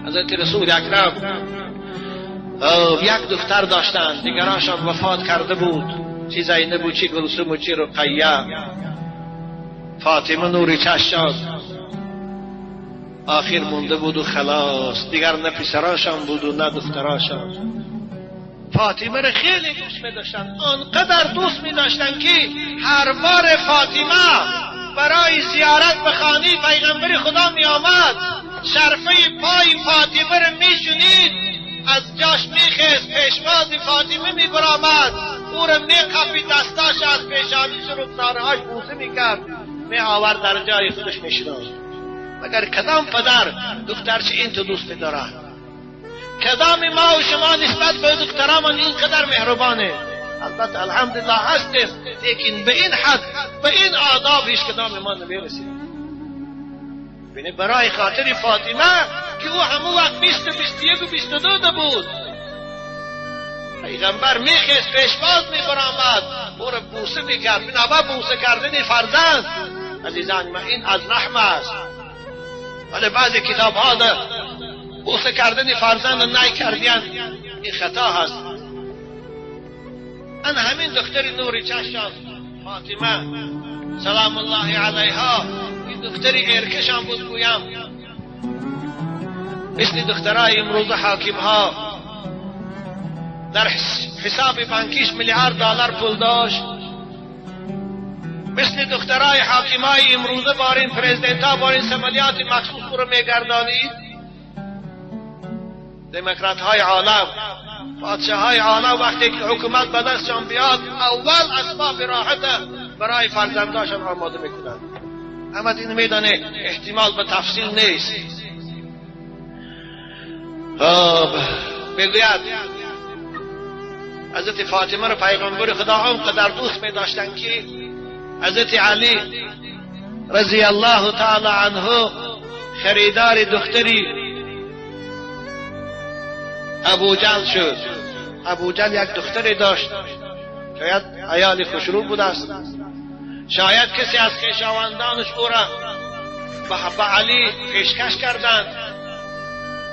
حضرت رسول اکرم یک دختر داشتند، دیگرانشان وفات کرده بود، چی زینب و چی گلسوم و چی رقیه. فاطمه نوری چشم آخر مونده بود و خلاص، دیگر نه پسراشان بود و نه دختراشان. فاطمه را خیلی دوست می داشتند، آنقدر دوست می داشتند که هر بار فاطمه برای زیارت به خانه پیغمبر خدا می آمد، شرفه پای فاطمه را می شنید، از جاش می خیست، پیشواز فاطمه می برآمد، او را می قپید، دستاش از پیشانیش رخسارهاش بوسه می کرد، می آورد در جای خودش می شناخت. مگر کدام پدر دخترش این تو دوست دارد؟ کدام ما و شما نسبت به دخترمان اینقدر مهربانه؟ البته الحمدلله هستیم، لیکن به این حد به این آداب هیچ کدام ما نمیرسیم. ببینید برای خاطر فاطمه که او همون وقت 20 و 21 و 22 بود، پیغمبر میخست پیشواز میبرآمد، او را بوسه میکرد. بنابر بوسه کردن فرزند عزیزان من این از رحم است. ولی بعضی کتاب ها بوسه کردن فرزند نای کردین، این خطا هست. من همین دختر نوری چشم فاطمه سلام الله علیها، این دختر ارکشم بود گویم، مثل دخترای امروز حاکم ها در حساب بانکیش میلیارد دلار پول داشت، مثل دخترای حاکمای امروزه بارین پرزیدنت ها بارین سمالیات مخصوص رو میگردانید. دموکرات های عالم، پادشاه های عالم وقتی که حکومت به دستشان بیاد اول اسباب راحت برای فرزنداشان آماده میکنند. اما این میدانه احتمال به تفصیل نیست. میگوید حضرت فاطمه رو پیغمبر خدا آنقدر دوست میداشتند که حضرت علی رضی الله تعالی عنه خریدار دختری ابوجهل شد. ابوجهل یک دختری داشت، شاید عیال خوشرو بود است، شاید کسی از خویشاوندانش او را به علی پیشکش کردند.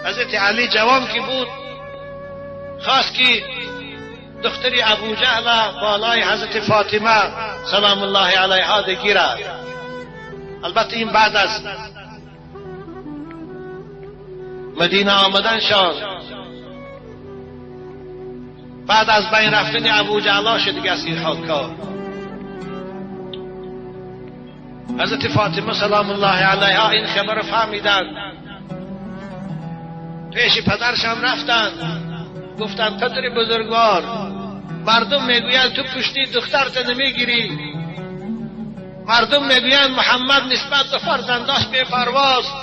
حضرت علی جوان که بود خواست که دختر ابوجهل بالای حضرت فاطمه سلام الله علیها بگیرد. البته این بعد از مدینه آمدن شد، بعد از بین رفتن ابوجهل شد دیگه از این کار. حضرت فاطمه سلام الله علیها این خبر فهمیدند، پیش پدرشان رفتند، گفتند پدر بزرگوار، مردم میگویند تو پشتی دخترت نمیگیری، مردم میگویند محمد نسبت به فرزنداش بی‌پرواست،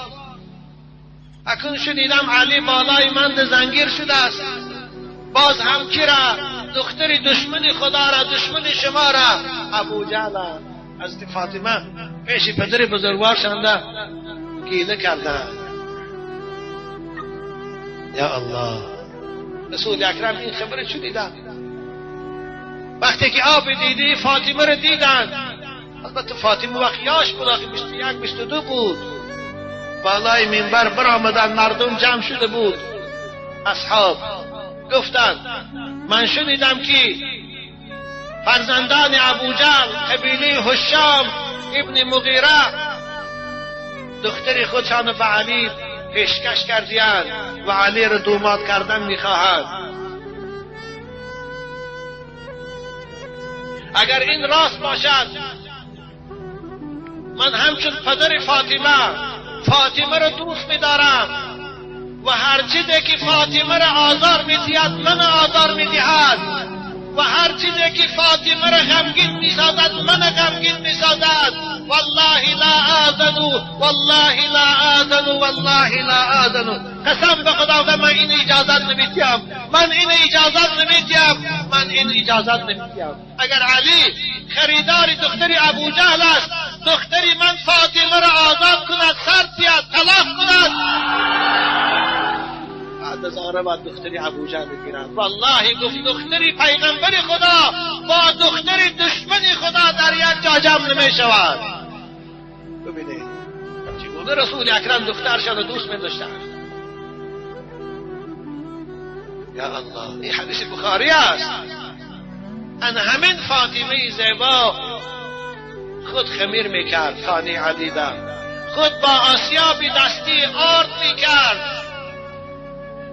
اکنون شنیدم علی بالای من زنگیر شده است، باز هم کی را؟ دختر دشمن خدا را، دشمن شما را، ابوجهل. حضرت فاطمه پیش پدر بزرگوار شنده گیله کردند. یا الله، رسول اکرم این خبر شنیدن، وقتی که آب دیده فاطمه را دیدند، البته فاطمه وقت یاش بود، آخه 21 22 بود، بالای منبر برآمدند، مردم جمع شده بود، اصحاب گفتند من شنیدم که فرزندان ابوجهل قبیله هشام ابن مغیره دختر خودشان به علی پیشکش کردیند و علی را دوماد کردن میخواهند. اگر این راست باشد من همچون پدر فاطمه، فاطمه را دوست میدارم و هر چیزی که فاطمه را آزار میدهد من آزار میدهد و هر چیزی که فاطمه را غمگین میسازد من غمگین میسازد. والله لا آذن، والله لا آذن، والله لا آذن. قسم به خدا من این اجازت نمیدیم، من این اجازت نمیدیم، من این اجازت نمیدیم. اگر علی خریدار دختر ابوجهل است، دختر من فاطمه را آزاد کند، سر بیاد، طلاق کند، بعد از آن باید دختر ابوجهل بگیرد. والله گفت دختر پیغمبر خدا با دختر دشمن خدا در یک جا جمع نمی شود. ببینید چگونه رسول اکرم دخترشان را دوست می داشتند. یا الله، این حدیث بخاری است. ان همین فاطمه زیبا خود خمیر میکرد خانه علی ده، خود با آسیاب دستی آرد میکرد،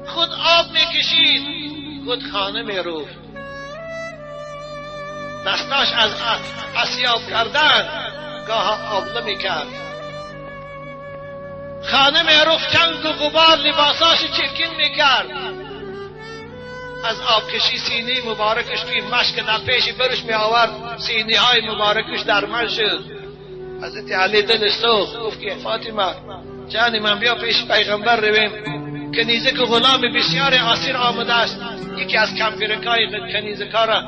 خود آب میکشید، خود خانه میروفت. دستاش از آسیاب کردن گاه آبله میکرد. خانه میروفت، چنگ و غبار لباساش چرکین میکرد. از آبکشی سینی مبارکش توی مشک در پیش برش می آورد، سینی های مبارکش در من شد. حضرت علی دلش سوخت، گفت که فاطمه جان من بیا پیش پیغمبر رویم. کنیزک غلام بسیار اسیر آمده است، یکی از کمپیرکای کنیزکا را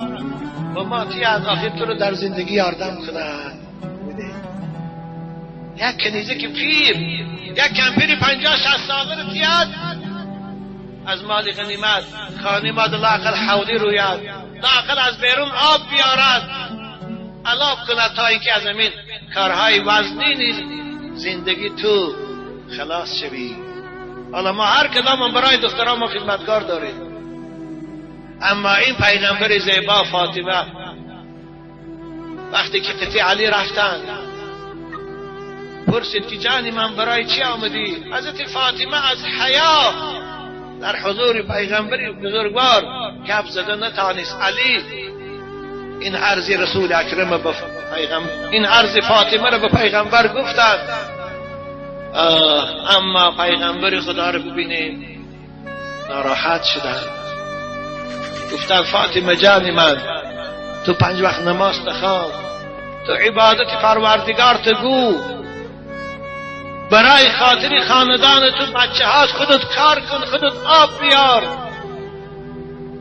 به ما تیاد، آخر تو رو در زندگی یاردم کند. یک کنیزک پیر، یک کمپیر 50-60 ساله رو تیاد از مال غنیمت، خانه ما لااقل حولی روید، لااقل از بیرون آب بیارد، علاف کند تا اینکه از همین کارهای وزنین زندگی تو خلاص شوی. حالا ما هر کدام برای دختران ما خدمتکار داریم، اما این پیغمبر زیبا فاطمه وقتی که قطعه علی رفتن پرسید که جانی من برای چی آمدی؟ حضرت فاطمه از حیا در حضور پیغمبر بزرگوار گپ زده نتانست. علی این عرض رسول اکرم به پیغمبر، این عرض فاطمه را به پیغمبر گفتند. اما پیغمبر خدا را ببینیم ناراحت شدند. گفتند فاطمه جان من، تو 5 وقت نماز نخوان، تو عبادت پروردگار تو گو، برای خاطر خاندان تو بچه هات خودت کار کن، خودت آب بیار.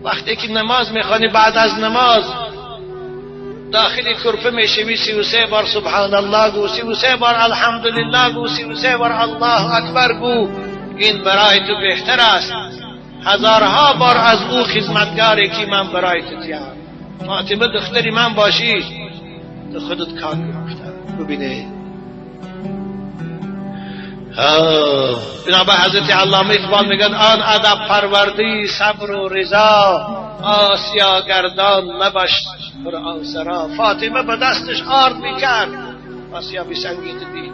وقتی که نماز میخوانی بعد از نماز داخل کرپه میشوی، 33 بار سبحان الله گو، 33 بار الحمدلله گو، 33 بار الله اکبر گو. این برای تو بهتر است هزارها بار از او خدمتگاری که من برای تو تیم. فاطمه دختری من باشی تو خودت کار کن. ببینه بنابر حضرت علامه اقبال میگن آن ادب پروردی صبر و رضا، آسیا گردان لبش قرآن سرا. فاطمه به دستش آرد میکرد، آسیا بسنگی دید،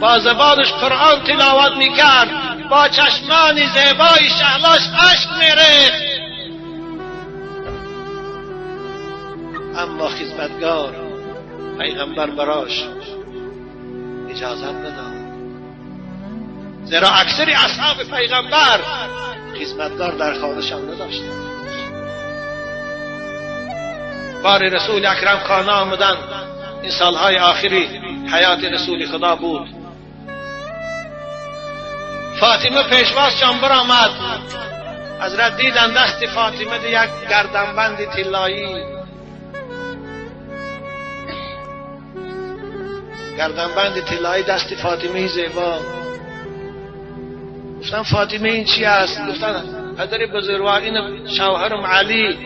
با زبانش قرآن تلاوت میکرد، با چشمان زیبای شهلاش اشک میریخت. اما خدمتگار پیغمبر براش اجازت نداد، زیرا اکثر اصحاب پیغمبر خدمتگار در خانه‌شان نداشتند. بار رسول اکرم خانه آمدن، این سالهای آخری حیات رسول خدا بود. فاطمه پیشواز جان آمد. حضرت دیدن دست فاطمه یک گردنبند طلایی، گردنبند طلایی دست فاطمه زیبا. گفتن فاطمه این چی است؟ گفتن پدر بزرگوار این شوهرم علی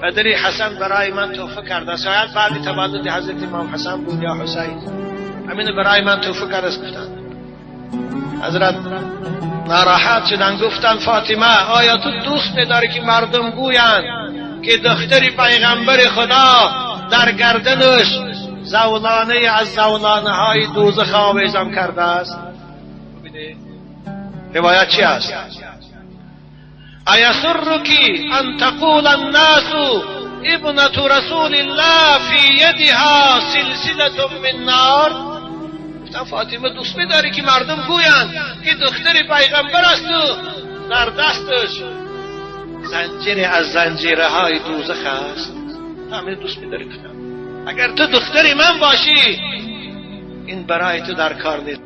پدر حسن برای من تحفه کرده، شاید بعد تولد حضرت امام حسن بود یا حسین، همین برای من تحفه کرده است. گفتن حضرت ناراحت شدن، گفتن فاطمه آیا تو دوست می‌داری که مردم گویند که دختر پیغمبر خدا در گردنش زولانه از زولانه های دوزخ آویزان کرده است؟ روایت چی است؟ ایسرک ان تقول الناس ابنة رسول الله فی یدها سلسلة من نار؟ گفتم فاطمه دوست می‌داری که مردم گویند که دختر پیغمبر است و در دستش زنجیره از زنجیره های دوزخ است؟ همه دوست می‌داری؟ گفتم اگر تو دختر من باشی این برای تو در کار نیست.